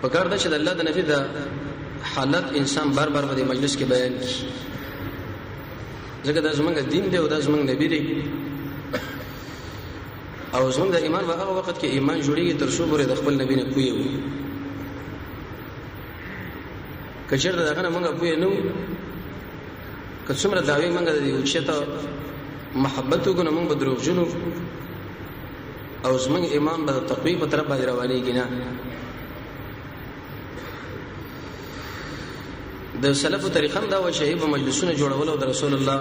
پکار ده چې د الله د نبی د حالت انسان بار بار په دې مجلس کې بیان کړي، ځکه دا زمونږ دین دی او دا زمونږ نبی دی، او زمونږ د ایمان په هغه وخت کې ایمان جوړیږي تر څو پورې د خپل نبی نه پوه یو. که چېرته دغه نه مونږ پوه نه وو، که څومره دعوې مونږ د دې اوچته محبت وکړو، نو مونږ به دروغجن وو او زمونږ ایمان به د تقوی په طرف باندې روانېږي نه. د سلفو طریقه هم دا وه چې هغوی به مجلسونه جوړول او د رسول الله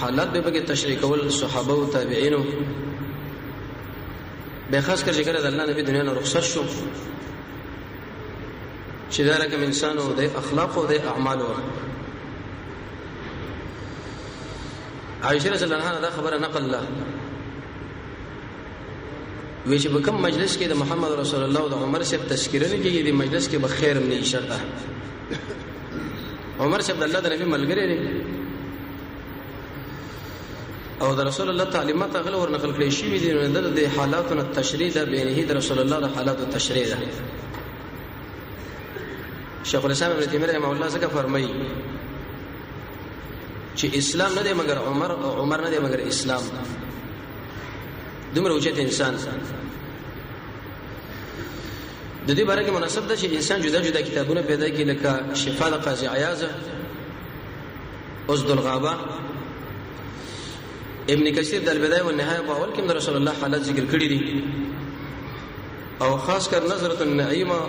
حالات به پکې تشریح کول، صحابه او تابعینو به، خاص کر چې کله د الله نبی دنیا نه رخصت شو، چې دا رقم انسان او د اخلاق او د اعمالو. عائشه رضی الله عنها دا خبره نقل له وی چې په کوم مجلس کې د محمد رسول الله او د عمر صاحب تذکره نه کېږي، د مجلس کې به خیر نه شرطه. عمر صاحب د الله د نبی ملګری دی او د رسول الله تعلیمات هغه ور نقل کړی شوی دی، نو د حالاتو نه تشریح ده، بینه د رسول الله د حالاتو تشریح ده. شیخ الاسلام ابن تیمیه رحمه الله څخه فرمایي چې اسلام نه دی مګر عمر، او عمر نه دی مګر اسلام. دومره اوچت انسان. د دې باره کې مناسب ده چې انسان جدا جدا کتابونه پیدا کړي، لکه شفا د قاضي عیاض، اسد الغابه، ابن کثیر د البدایه والنهایه په اول کې د رسول الله حالت ذکر کړی دي، او خاص کر نظرة النعیمه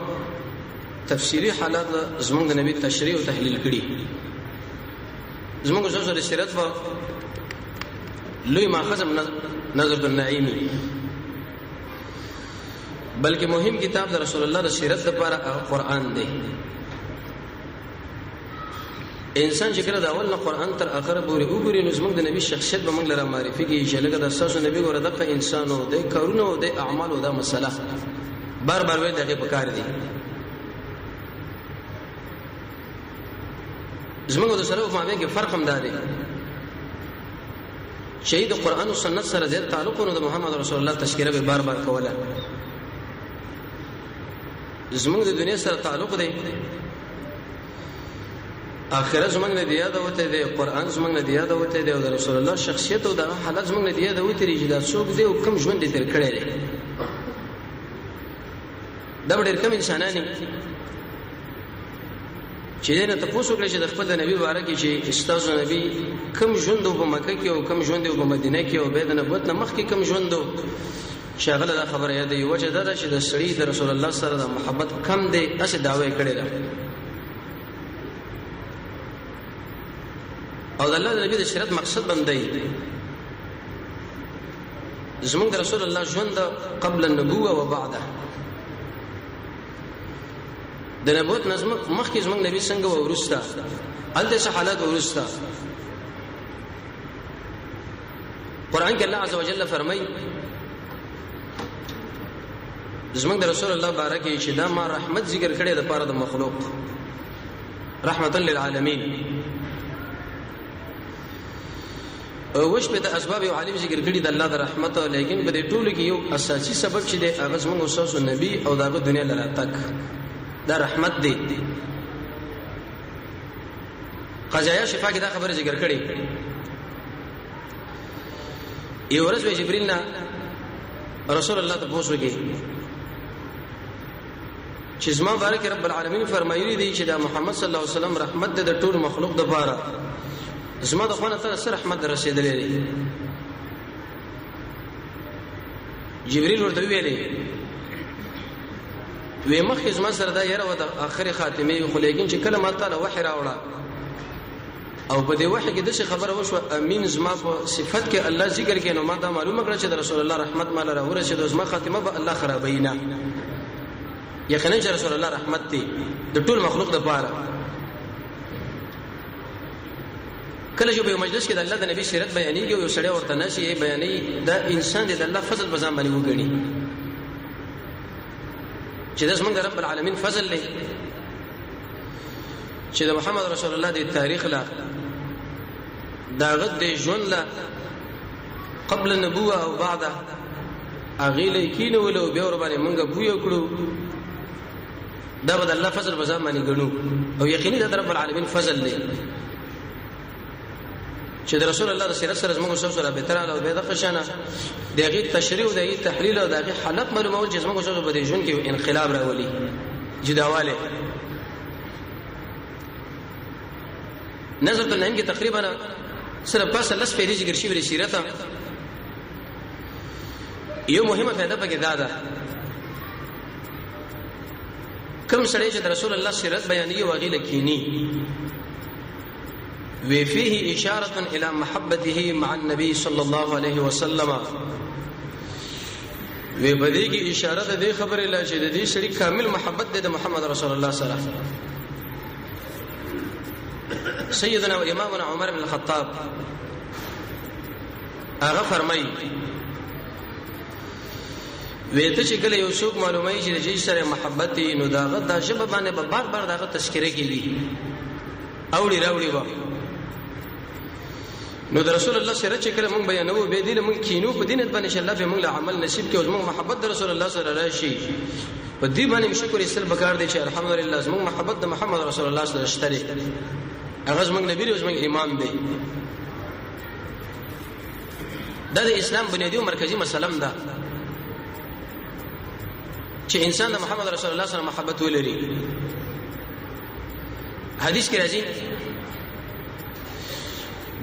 تفسیری حالات زمونږ د نبی تشریح او تحلیل کړي. زمونږ زوزر سیرت په لوی ماخذ نظرة النعیمی، بلکې مهم کتاب د رسول الله د سیرت لپاره قرآن دی. انسان چې کله د اول نه قرآن تر اخره پورې وګوري، نو زموږ د نبی شخصیت به موږ لره معرفي کېږي چې لکه د ستاسو نبی ګوره دغه انسان او د کارونه او د اعمالو دا مسله بار بار ویل دغه پکار دی. زموږ د سلف مابین کې فرق هم دا دی چې د قرآن او سنت سره زیات تعلق، نو د محمد رسول الله تذکره به بار بار کوله. زموږ د دنیا سره تعلق دی، اخرت زمونږ نه دی یاد وته دی، قرآن زمونږ نه دی یاد وته دی، او د رسول الله شخصیت او د حالت زمونږ نه دی یاد وته دی چې دا څوک دی او کوم ژوند دی تیر کړی دی. دا ډېر کم انسانان چې نه تاسو وکړي چې د خپل نبی باره کې چې استاد نبی کم ژوند په مکه کې او کم ژوند په مدینه کې او بيد نبوت نه مخکې کم ژوند، شغله دا خبره یاد یو وجه دا چې د سړي د رسول الله سره د محبت کم دی، اسه داوی کړی ده. او د الله د نبی د شریعت مقصد بندي زمونږ د رسول الله ژوند قبل النبوه و بعده. د نبوت نظم مخکې زمونږ نبی څنګه و ورسته هلته څه حالات ورسته. قرآن کې الله عز وجل فرمایي زمونږ د رسول الله باره کې چې دا ما رحمت ذکر کړی د پاره د مخلوق، رحمتا للعالمین. وش په د اسباب یو عالم ذکر کړی د الله د رحمت، لیکن په دې ټولو کې یو اساسي سبب چې دی هغه زمونږ استاد نبی او دغه دنیا لره تک دا رحمت دی. قضایا شفا کې دا خبره ذکر کړې. یو ورځ جبرئیل نه رسول الله ته پوښتنه وکړي چې زما بارک رب العالمین فرمایلی دی چې دا محمد صلی الله علیه وسلم رحمت دی د ټول مخلوق د پاره، زما د خونه تر سره رحمت رسیدلې دی. جبرئیل ورته ویلې وی مخکې زما سره دا یره و د اخري خاتمه، خو لیکن چې کله ما تعالی وحی راوړه او په دې وحی کې داسې خبره وشوه امین زما په صفت کې الله ذکر کړي، نو ما دا معلومه کړه چې د رسول الله رحمت مال را ورسېد، زما خاتمه به الله خرابوي نه. یقینا چې رسول الله رحمت دی د ټول مخلوق د پاره. کله چې په یو مجلس کې د الله د نبی سیرت بیانېږي او یو سړی ورته نشي بیانې، دا انسان دی د الله فضل په ځان باندې وګڼي چې دا زمونږ رب العالمین فضل دی چې د محمد رسول الله د تاریخ لا داغه د ژوند لا قبل النبوه او بعده اغه لیکینو ولو بیا ور باندې مونږ پوی کړو. دا به د الله فضل په ځان باندې ګڼو، او یقیني دا د رب العالمین فضل دی چې د رسول الله د سیرت سره زموږ سره سره به تراله او به د قشانه د هغې تشریح او د هغې تحلیل او د هغې حالت معلومول چې زموږ سره په دې ژوند کې انقلاب راولي، جداواله. نظرة النعیم کې تقریبا سره پاسه لس پیری ذکر شوی دی سیرت. یو مهمه فائدہ پکې دا ده، کوم سړی چې د رسول الله سیرت بیانوي او هغې لکیني، وی فيه اشاره الى محبته مع النبي صلى الله عليه وسلم، وی بدی کی اشاره د دې خبرې لا چې د دې سړي کامل محبت دی د محمد رسول الله سره. سیدنا و امامنا عمر بن الخطاب هغه فرمایي، وی ته چې کله یو څوک معلومه چې د جی سره محبت نو داغه د ژبه باندې به بار بار داغه تذکره کیږي، اوړي راوړي و. نو د رسول الله سره چې کله مونږ بیانو به دې مونږ کینو په دینت باندې چې الله به مونږ له عمل نصیب کړي او زموږ محبت د رسول الله سره راشي، په دې باندې شکر ایستل پکار دی چې الحمدلله زموږ محبت د محمد رسول الله سره شته دی، هغه زموږ نبی دی، زموږ امام دی. دا د اسلام بنیادی او مرکزی مسله ده چې انسان د محمد رسول الله سره محبت ولري. حدیث کې راځي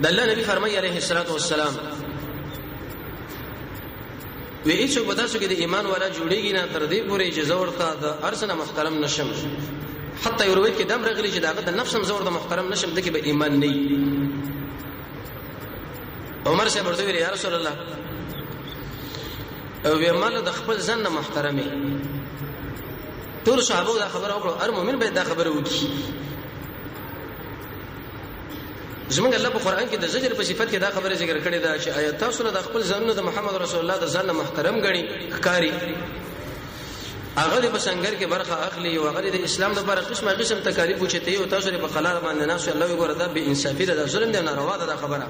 د الله نبی فرمایي علیه الصلاۃ والسلام، وی هیڅ په تاسو کې د ایمان والا جوړیږي نه تر دې پورې چې زه ورته د ارسنه محترم نشم، حتی یو روایت کې دم راغلی چې داغه د نفس هم زه ورته محترم نشم، دکې به ایمان نه. عمر صاحب ورته ویل، یا رسول الله، او وی مال د خپل ځان نه محترمه. ټول صحابه دا خبره وکړه، هر مؤمن باید دا خبره وکړي. زمونږ الله په قران کې د زجر په صفت کې دا خبره ذکر کړې ده چې آیا تاسو له خپل ځانونو د محمد رسول الله د ځان نه محترم غني ښکاری، هغه په سنگر کې برخه اخلي او هغه د اسلام لپاره قسمه قسم تکالیف اوچتي او تاسو په قلار باندې ناس، الله وګوره دا بے انصافي ده، دا ظلم دی، ناروا ده دا خبره.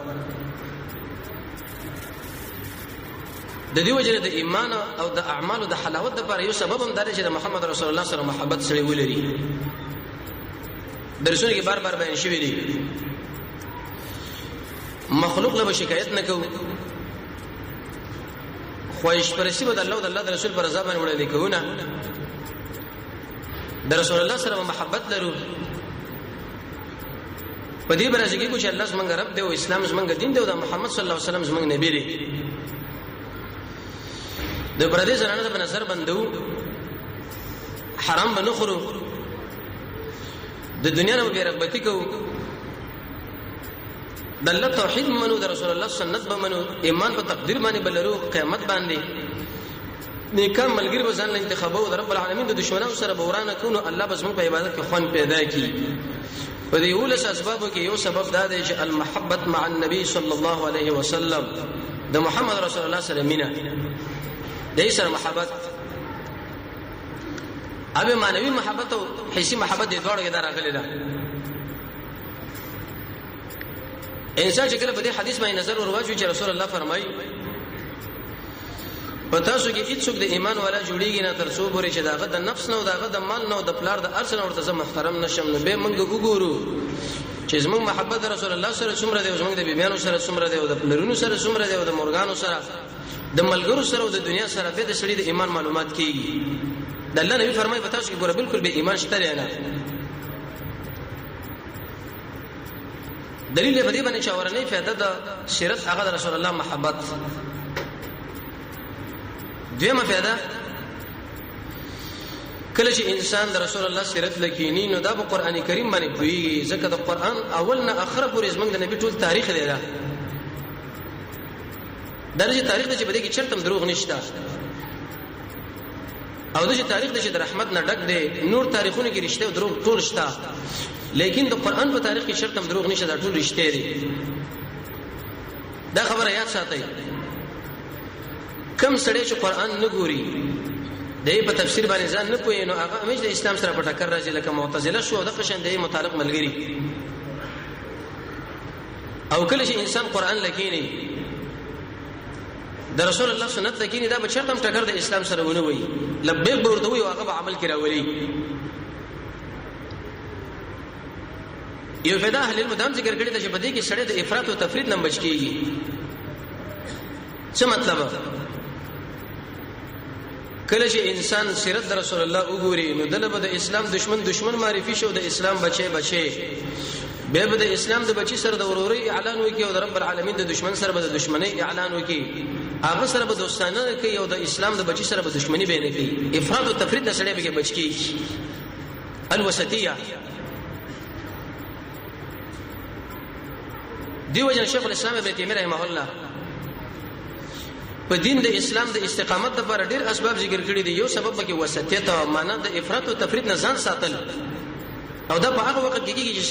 د دې وجه د ایمان او د اعمالو د حلاوت لپاره یو سبب هم دا دی چې د محمد رسول الله سره محبت سره ولري. درسونه کې بار بار بیان شوی دی، مخلوق له شکایت نه کوو، خواهش پرستی به د الله او د الله د رسول پر رضا باندې وړاندې کوو نه، د رسول الله سره محبت لرو، په دې برازي کې چې الله زمونږ رب دی او اسلام زمونږ دین دی او د محمد صلی الله علیه وسلم زمونږ نبی دی. د پردې زنانه په نظر بندو، حرام به نه خورو، د دنیا نه بې رغبتي کوو، د الله توحید منو، د رسول الله سنت به منو، ایمان په تقدیر باندې بلرو، قیامت باندې نیکان ملګری به ځان له انتخابو، د رب العالمین د دشمنانو سره به ورانه کړو، الله به زموږ په عبادت کې خوند پیدا کړي. په دې ولس اسبابو کې یو سبب دا دی چې المحبت مع النبي صلی الله علیه وسلم، د محمد رسول الله سره مینه، د سره محبت، ابه معنوي محبت او حسي محبت دې دواړو کې دا راغلي ده. انسان چې کله په دې حدیث باندې نظر ورواچوي چې رسول الله فرمایي په تاسو کې هیڅوک د ایمان والا جوړیږي نه تر څو پورې چې داغه د نفس نه او داغه د مال نه او د پلار د ارث نه ورته زه محترم نشم. نو به موږ وګورو چې زموږ محبت رسول الله سره څومره دی، زموږ د بیبیانو سره څومره دی، او د پلرونو سره څومره دی، او د مورګانو سره، د ملګرو سره، او د دنیا سره. به د سړي د ایمان معلومات کیږي. د الله نبی فرمایي په تاسو کې ګوره بالکل به ایمان شته نه. دلیل په دې باندې چې اورنۍ فائدہ د سیرت هغه د رسول الله محبت. دویمه فائدہ، کله چې انسان د رسول الله سیرت لکینی نو دا په قران کریم باندې پوهیږي، ځکه د قران اول نه اخره پورې زمونږ د نبی ټول تاریخ دی. دا درجه تاریخ دی چې په دې کې چرته دروغ نشته، او د تاریخ د چې د رحمت نه ډک دی. نور تاریخونو کې رښتیا او دروغ ټول شته، لیکن د قران په تاریخ کې چرته دروغ نشته، دا ټول رښتیا دي. دا خبره یاد ساتئ، کم سړی چې قران نه ګوري، د په تفسیر باندې ځان نه پوهې، نو هغه همیشه د اسلام سره په ټکر راځي، لکه معتزله شو او د قشن د متعلق ملګری. او کله چې انسان قران لکینی، د رسول الله سنت لکینی، دا به چرته هم ټکر د اسلام سره ونه وي، لبیک به ورته وي او هغه به عمل کې راولي. یو فدا اهل علم دام ذکر کړی چې په دې کې سړی د افراط او تفرید نه بچ کیږي. څه مطلب؟ کله چې انسان سیرت د رسول الله وګوري نو دله به د اسلام دشمن دشمن معرفي شو، د اسلام بچي بچي به به د اسلام د بچي سره د وروري اعلان وکي او د رب العالمین د دشمن سره به د دشمنی اعلان وکي، هغه سره به دوستانه کوي او د اسلام د بچي سره به دشمنی به نه کوي. افراط او تفرید نه سړی به بچ کیږي. الوسطیه دیو جن شیخ الاسلام ابن تیمیه رحمه الله په دین د اسلام د استقامت لپاره ډیر اسباب ذکر کړی دي. یو سبب پکې وسطیت او معنا د افراط او تفرید نه ځان ساتل، او دا په هغه وخت کې کیږي چې